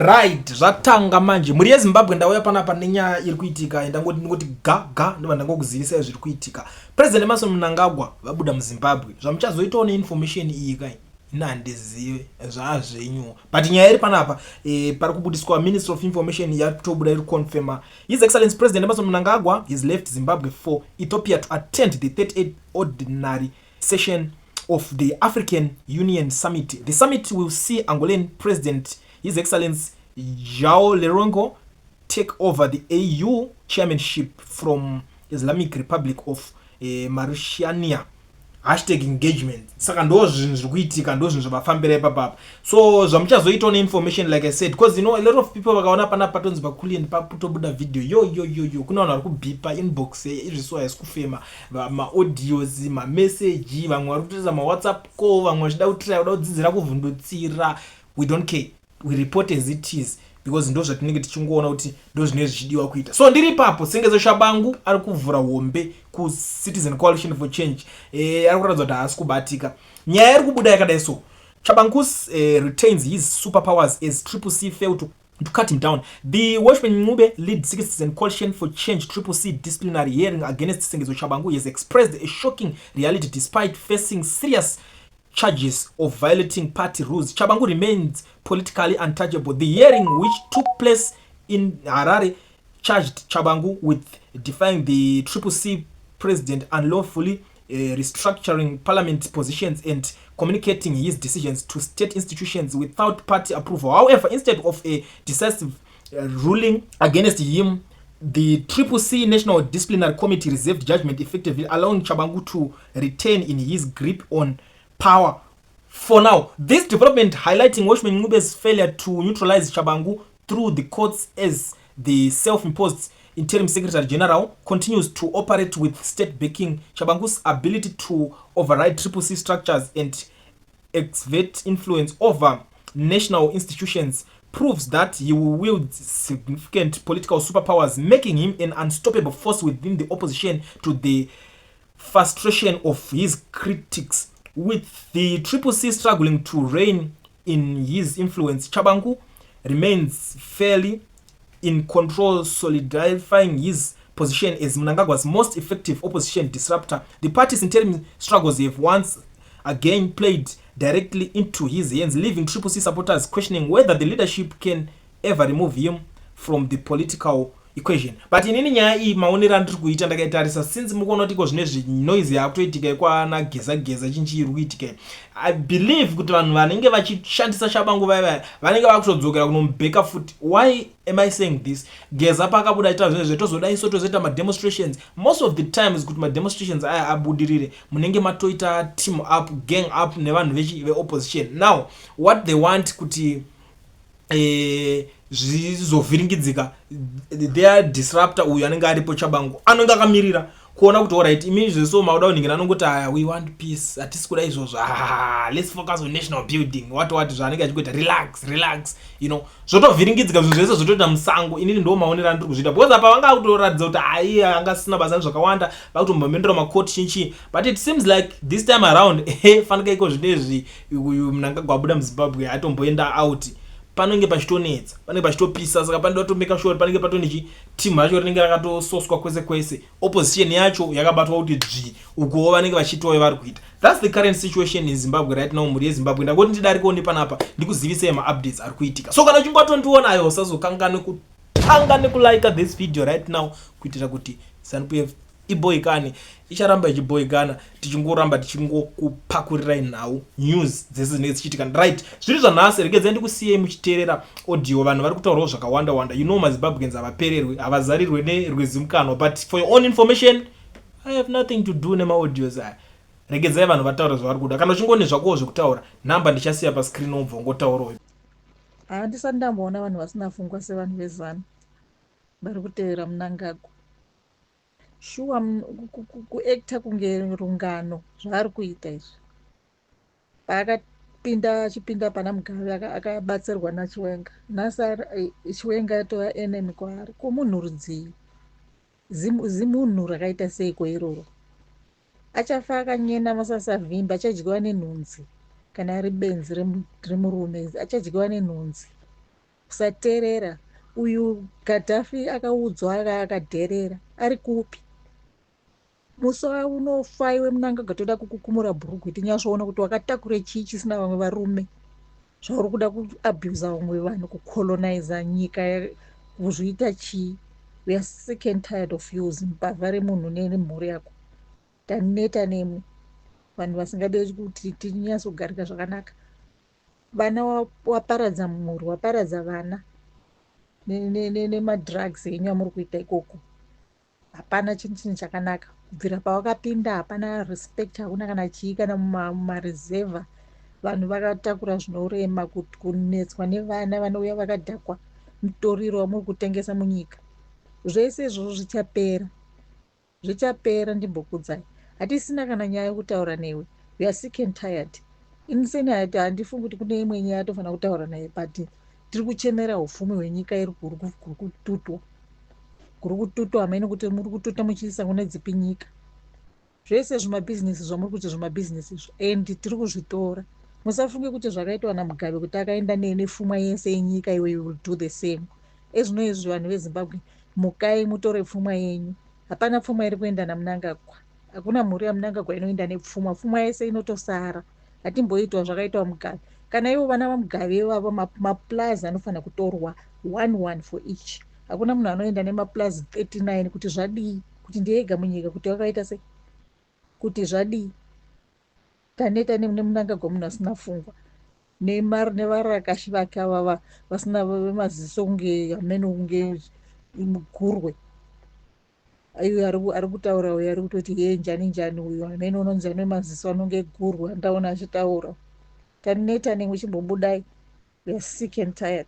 Right, zvatanga manje. Mhuri yeZimbabwe, ndauya panapa nenyaya iri kuitika. Ndangoti ndingoti ga ga, ndobva ndangokuzivisai zviri kuitika. President Emmerson Mnangagwa vabuda muZimbabwe. Zvamuchazoitawo neinformation iyi kai, ini handizive zvaazvenyu, but nyaya iri panapa, pari kubudiswa Ministry of Information yatobuda iri confirma His Excellency President Emmerson Mnangagwa has left Zimbabwe for Ethiopia to attend the 38th ordinary session of the African Union Summit. The summit will see Angolan President His Excellency João Lourenço take over the AU chairmanship from Islamic Republic of Mauritania. #engagement. Saka ndo zvinhu zviri kuitika, ndo zvinhu zvavafambira ipapapa. So zvamuchazoitawo neinformation, like I said, because a lot of people vakaona panapa patonzi pakulian pakutobuda video, yo yo yo yo, kuna vanhu vari kubhipa inbox izviso haisi kufema, maaudios, mameseji, vamwe vari kutoisa mawhatsApp call, vamwe vachida kutry kuda kudzidzira kuvhundutsira. We don't care, we report as it is, because ndo zvatinenge tichingoona kuti ndo zvinenge zvichidiwa kuita. So ndiri ipapo, Sengezo Tshabangu ari kuvhura hombe kuCitizen Coalition for Change. Ari kuratidza kuti haasi kubatika. Nyaya iri kubuda yakadai so: Tshabangu's retains his superpowers as Triple C fail to cut him down. The Welshman Ncube lead Citizen Coalition for Change, Triple C, disciplinary hearing against Sengezo Tshabangu has expressed a shocking reality: despite facing serious charges of violating party rules, Tshabangu remains politically untouchable. The hearing, which took place in Harare, charged Tshabangu with defying the Triple C president, unlawfully restructuring parliament positions and communicating his decisions to state institutions without party approval. However, instead of a decisive ruling against him, the Triple C National Disciplinary Committee reserved judgment, effectively allowing Tshabangu to retain in his grip on power for now. This development highlighting Welshman Ncube's failure to neutralize Tshabangu through the courts, as the self-imposed interim secretary general continues to operate with state backing. Tshabangu's ability to override Triple C structures and exert influence over national institutions proves that he will wield significant political superpowers, making him an unstoppable force within the opposition, to the frustration of his critics. With the Triple C struggling to rein in his influence, Tshabangu remains fairly in control, solidifying his position as Mnangagwa's most effective opposition disruptor. The party's interim struggles have once again played directly into his hands, leaving Triple C supporters questioning whether the leadership can ever remove him from the political equation. But inini nyaya iyi, maonero andiri kuita, ndakaitarisa since mukuona kuti iko zvinezvi noise yakutoitika ikwana Geza Geza chinchi iri kuitika, I believe kuti vanhu vanenge vachishandisa Tshabangu vaya vaya vanenge vakutodzokera kunomubheka futi. Why am I saying this? Geza paakabuda aita zvinezvi, tozodai so, tozoita mademonstrations. Most of the times, kuti mademonstrations aya abudirire, munenge matoita team up, gang up nevanhu veopposition. Now what they want kuti zvizovhiringidzika, their disruptor uyu anenge aripo, Tshabangu, anenge akamirira kuona kuti alright, imi zveso mauda kunhingira, anongoti aya, we want peace, hatisi kuda izvozvo. Ah, let's focus on national building, what zvaanenge achikuita, relax, relax, zvotovhiringidzika zvinhu zvese, zvotoita musango. Inini ndo maonero andiri kuzviita, because apa vanga kutoratidza kuti hai, anga asina basa nezvakawanda, vakutombomendera makoti chinchi. But it seems like this time around, fanika iko zvinezvi uyu Mnangagwa abuda muZimbabwe, atomboenda out, panenge pachitonetsa, panenge pachitopisa. Saka panoda kutomeka sure panenge patone team racho rinenge rakatososwa kwese kwese, opposition yacho yakabatwa kuti dzvi, ukuwo vanenge vachiitawo vari kuita. That's the current situation in Zimbabwe right now. Mhuri yeZimbabwe, ndangoti ndidarikewo nepanapa ndikuzivisei maupdates ari kuitika. So kana uchinge watondiona ayo, usazokanganwe kutanga nekulike this video right now, kuitira kuti ZANU PF iboikane, icharamba ichiboikana, tichingoramba tichingokupakurirai nhau, news dzese dzinenge dzichiitika. Right, zviri zvanhasi, regedzai ndikusiyei muchiteerera audio. Vanhu vari kutaurawo zvakawanda wanda. MaZimbabweans havapererwe, havazarirwe nerwezimukanwa. But for your own information, I have nothing to do nemaaudios aya. Regedzai vanhu vataura zvavari kuda. Kana uchingone zvakowo zvekutaura, nhamba ndichasiya pascreen, wobva ungotaurawo. Handisati ndamboona vanhu vasina pfungwa sevanhu veZANU vari kutevera Mnangagwa. Shuwa, kuacta kunge rungano zvaari kuita izvi. Paakapinda, achipinda pana Mugabe, akabatsirwa naChiwenga. Nhasi Chiwenga yatova enemy kwaari. Ko munhu rudzii? Zimunhu rakaita seiko iroro? Achafa akanyena masasavhimba, achadyiwa nenhunzi. Kana ari benzi remurume, achadyiwa nenhunzi. Kusateerera. Uyu Gaddafi akaudzwa akadherera. Ari kupi? Musi waunofa iwe Mnangagwa toda kukukumura bhurugwe tinyatsoona kuti wakatakura chii chisina vamwe varume. Zvauri kuda kuabuser vamwe vanhu kucolonizer nyika kuzviita chii. We are sick and tired of you zimbavha remunhu nemhuri yako. Taneta nemwi vanhu vasingade kuti tinyatsogarika zvakanaka. Vana waparadza mhuri waparadza vana nemadrugs enyu amuri kuita ikoko. Hapana chinhu chinhu chakanaka kubvira pawakapinda hapana respect hakuna kana chii kana mumareserva vanhu vakatakura zvinorema kunetswa nevana vanouya vakadhakwa mutoriro wamuri kutengesa munyika zvese izvozvo zvichapera zvichapera ndimbokudzai hatisina kana nyaya yekutaura newe we are sick and tired ini seni handifungi kuti kune imwe nyaya tofanira kutaura naye but tiri kuchemera upfumi hwenyika iri kuri kututwa kuri kututwa hamene kuti muri kututa muchiisa kune dzipi nyika zvese zvimabhizinesi zvamuri kuti zvimabhizinesi izvo and tiri kuzvitora musafunge kuti zvakaitwa namugabe kuti akaenda nefuma yese yenyika iwe you will do the same ezvino izvi vanhu vezimbabwe mukai mutore pfuma yenyu hapana pfuma iri kuenda namunangagwa hakuna mhuri yamunangagwa inoenda nepfuma pfuma yese inotosara hatimboitwa zvakaitwa mugabe kana ivo vana vamugabe ivavo maplaza anofanira kutorwa one one for each hakuna munhu anoenda nemaplaza 39 kuti zvadii kuti ndiyega munyika kuti vakaita sei kuti zvadii taneta nemunangagwa munhu asina pfungwa nevarakashi vake ava vasina maziso kunge hameno kunge gurwe uyo ari kutaura uyo ari kutoti ye njani njani uyo hameno unonzi ane maziso anonge gurwe andaona achitaura taneta nemwe chimbobudai we are sick and tired.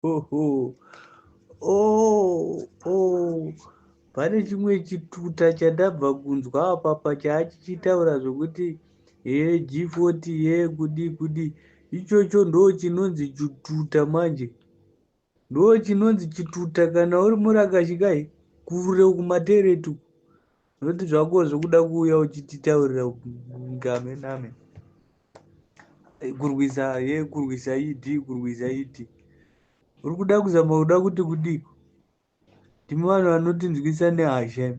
Oho. Oh, oh. Pane chimwe chituta chandabva kunzwa apapa chaachichitaura zvokuti hee G40 ye kudi kudi ichocho ndo chinonzi chituta manje ndo chinonzi chituta kana uri murakashi kai kure kumateretu noti zvako zvokuda kuuya uchititaurira ngame name kurwisa ye kurwisa ED kurwisa ED uri kuda kuzama kuda kuti kudiko ndimi vanhu vanotinzwisa nehasha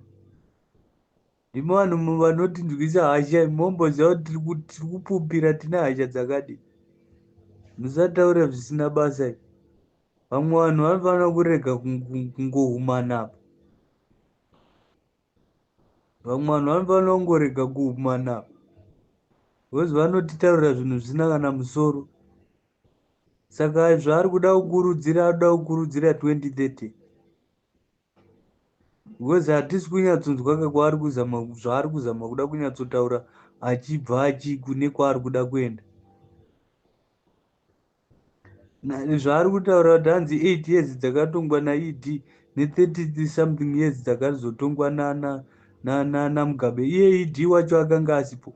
ndimi vanhu vanotinzwisa hasha momboziva kuti tiri kupupira tine hasha dzakadii musataura zvisina basa vamwe vanhu vanofanira kurega kungohumana apa vamwe vanhu vanofanira kungorega kuhumana apa because vanotitaurira zvinhu zvisina kana musoro saka zvaari kuda kukurudzira ari kuda kukurudzira 2030 because hatisi kunyatsonzwa kwaari kuzama zvaari kuzama kuda kunyatsotaura achibva achi kune kwaari kuda kuenda zvaari kutaura kuti hanzi 8 years dzakatongwa naED ne30 something years dzakazotongwa namugabe iye ED wacho akanga asipo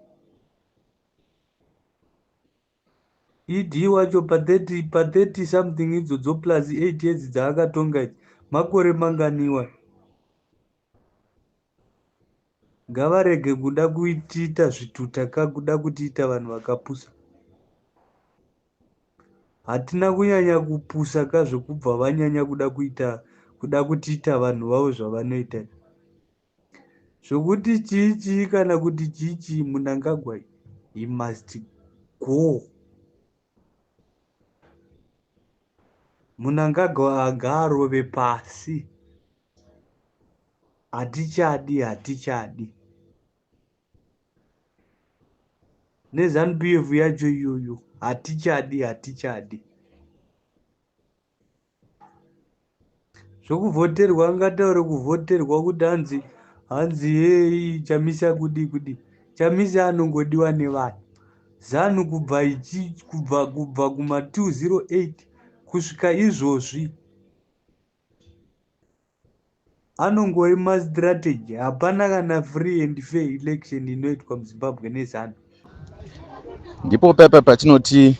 ED wacho pa30 pa30 something idzodzo plus 8 years dzaakatonga idzi makore manganiwa ngavarege kuda kuitiita zvituta kakuda kutiita vanhu vakapusa hatina kunyanya kupusa kazvekubva vanyanya kuda kuita kuda kutiita vanhu vavo zvavanoita zvokuti chii chii kana kuti chii chii munangagwa he must go munangagwa ngaarove pasi hatichadi hatichadi neZANU PF yacho iyoyo hatichadi hatichadi zvokuvhoterwa angataure kuvhoterwa kuti hanzi hanzi hei chamisa kudi kudi chamisa anongodiwa nevanhu zanu kubva ichi kubva kubva kuma 208 kusvika izvozvi anongori mastrategy hapana kana free and fair election inoitwa muzimbabwe nezanu. Ndipo pepa patinoti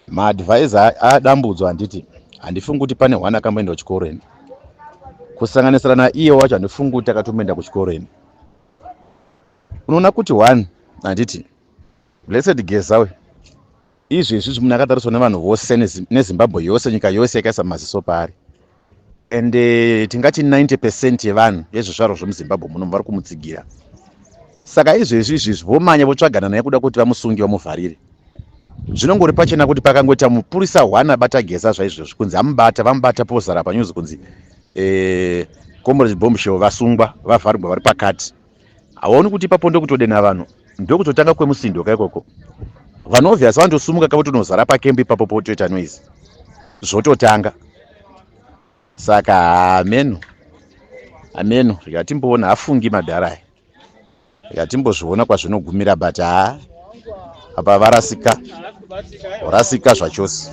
maadvisor adambudzwa handiti handifungi kuti pane hwana akamboenda kuchikoro ini kusanganisira naiye wacho handifungi kuti akatomboenda kuchikoro ini unoona kuti one handiti blessed gezawe. Izvezvi munhu akatariswa nevanhu vose neZimbabwe yose, nyika yose yakaisa maziso paari. And tingati 90 percent yevanhu yezvizvarwa zvemuZimbabwe muno vari kumutsigira. Saka izvezvi izvizvi vomanya votsvagana naye kuda kuti vamusunge vamuvharire. Zvinongori pachena kuti pakangoita mupurisa one abata Geza zvaizvozvi kunzi amubata, vamubata pozara panews kunzi Comrade Bombshell vasungwa, vavharigwa vari pakati. Hauoni kuti ipapo ndokutodena vanhu, ndokutotanga kwemusindo ka ikoko. Vanhu obvious vanotosumuka kavotonozara pakembu ipapo potoita noise, zvototanga. Saka hameno, hameno, rikatimboona hafungi madhara aya, rikatimbozviona kwazvinogumira, but haa, apa varasika, varasika zvachose.